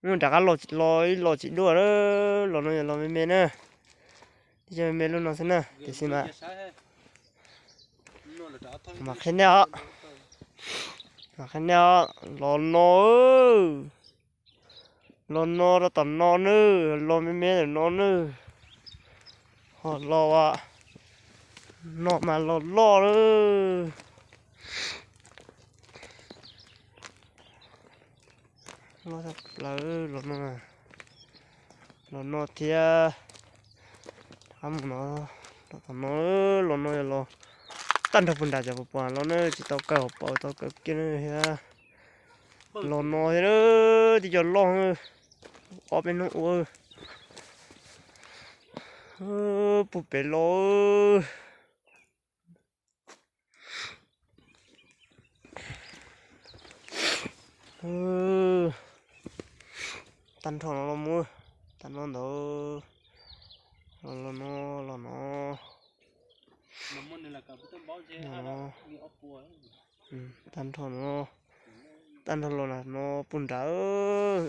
Mus rov qab los los ib los tsis dua, los no yog los me me na. Tib co me me lub no xwb na, tiam sis mas mam qhia nej os, mam qhia nej os, los no, los no rau tom no nawb, los me me ntawm no nawb. Ho los no mas los loj lawm. Loj tshaj plaws los no, los no thiab. Rov qab mus no, los tom no, los no yog los tag nrho puag nram cov pos pos los na, tsis tau kaw hauv paus, tau kaw kiag na thiab. Los no thiab, tib co loj, ob peb hnub ua puag pem los. Tag nrho no los mus, tag no ntawd, los no, los no, tag nrho no, tag nrho los no puag nrad.